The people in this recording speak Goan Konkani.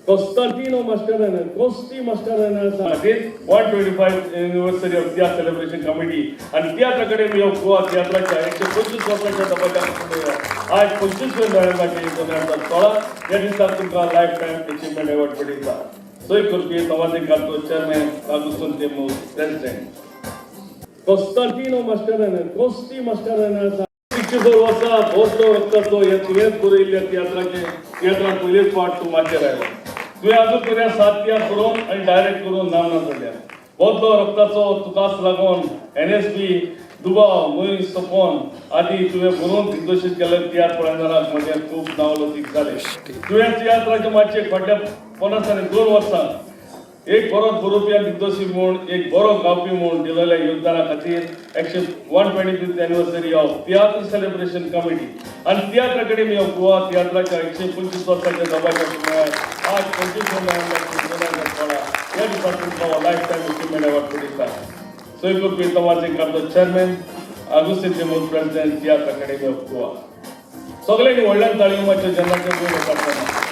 Constantino Mascarenhas, Costi Mascarenhas खातीर 125 anniversary of Tiatr Celebration Committee आणि तियात्र अकॅडमी ऑफ गोवा तियात्राच्या 125 वर्साच्या दबाज्या आज 25 नोव्हेंबराचे 2016 या दिसा तुमकां लायफ टायम अचिव्हमेंट अवॉर्ड भेटयता. सय करपी Tomazinho Cardozo, chairman, Agostinho Temudo, president. Constantino Mascarenhas, Costi Mascarenhas. 64 वर्सां भोसलो रक्ताचो हे तुवेंच बरयल्ल्या तियात्राचे तियात्रान पयलेच फावट तूं माचयेर आयलो. तुवें अजून पर्यंत सात तियात्र बरोवन आनी डायरेक्ट करून नामना जोडल्या. बोदलो रक्ताचो, तुकाच लागून, एनएसबी, दुबाव, मूय सपोन आदी तुवें बरोवन दिग्दर्शीत केल्ले तियात्र पळयतना म्हजें खूब नांवलौकीक जालें. तुवें तियात्राच्या माचयेक फाटल्या 52 वर्सां एक बरो बरोवपी आनी दिग्दर्शक म्हूण, एक बरो गावपी म्हूण दिलेल्या योगदाना खातीर एकशे 125th anniversary of Tiatr Celebration Committee आनी तियात्र अकॅडमी ऑफ गोवा तियात्राच्या 125 वर्साच्या दबाज्या सुमार आज 25 नोव्हेंबर 2016 या दिसा तुमकां लायफ टायम अचिव्हमेंट अवॉर्ड भेटयता. सय करपी Tomazinho Cardozo, chairman, Agostinho Temudo, president, Tiatr Academy of Goa. सगळ्यांनी व्हडल्यान ताळयो मारच्यो जेन्ना ते वयर काडटना.